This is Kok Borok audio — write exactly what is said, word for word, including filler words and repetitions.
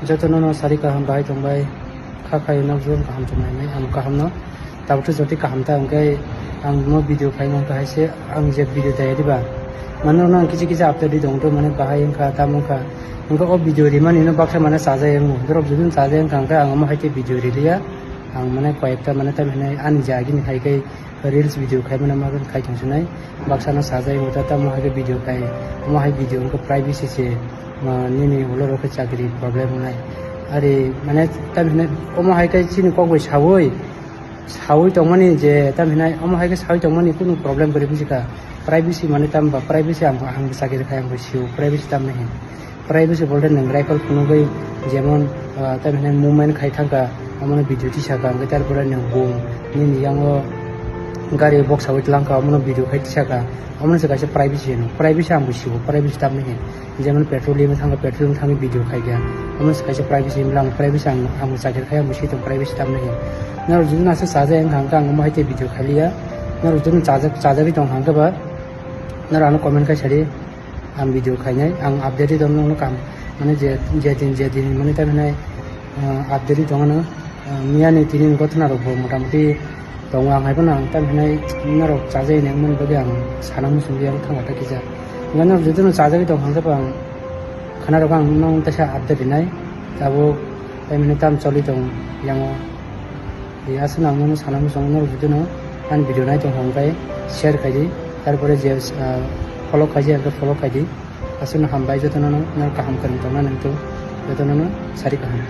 Jotono no sari kaham bahai tongbai, kha khai nokjwng kaham chwng nainai ang kaham no. Tabuk to jotoi kaham ta hwnkhe ang no video khai mankha hai se ang je video daya diba. Mane no ang kisa kisa update di tong to mane bahai wngkha tamo wngkha. Hwnkhe o video rimani no baksa mane chajai wngo. Borok jodi chajai wngkha hwnkhe ang omo hai khe video riliya. Ang mane koyekta mane tamhinai ani je agini hai khe reels video khai mano ma khai tong sinai. Baksa no sajai wngkha tamo hai khe video khai. Omo hai video wngkha privacy se, ma, nini ulo rok khe chakri problem wngnai. Ari mane tamhinai omo hai khe chini kok bai sawi, sawi tongmani je tamhinai omo hai khe sawi tongmani kunu problem kwrwi bujikha. Privacy mane tamba privacy ang, ang chakri khai ang sio privacy tamni hin. Privacy bolte nwng rifle phunugwi jemon, ah, tamhinai movement khai thangkha, omono video tisaka, hwnkhe tarpore nwng bum nini yango gari boksawi tlangkha, omono video khai tisaka, omono se kaisa privacy hino. Privacy ang bo sibo, privacy tamni hin. Jemon petrol limwi thangkha, petrol limwi thangwi video khaikha, omono se kaisa privacy himla ang privacy ang, ang bo chakri khai ang bo sitong privacy tamni hin. Norok jodi nasa chajak wngkha hwnkhe ang omo hai tei video khailiya. Norok jodi chajak, chajagwi tongkha hwnkhe ba norok ano comment khai sadi. Ang video khainai, ang update ri tongno kam, mane je, je din, je din, mane tamhinai, ah, update ri tongno, ah, miyani tini gotna rok bo motamoti tongo, ang hai phano ang tamhinai norok chajai nai mani bagwi ang sana muchungwi ang thangma ta kisa. Hwnkhe norok jotono chajagwi tong hwnkhe bo ang khana rok ang nong teisa update rinai, tabuk tamhinai tam choli tong yango. Aswk nang mano sana muchung norok jotono ani video nai tong hwnkhe share khaidi, tarpore je, ah, follow khaidi hwnkhe follow khaidi. Aswkno hambai jotono no, no kaham kwrwng tongna nangtong jotono no sari kaham.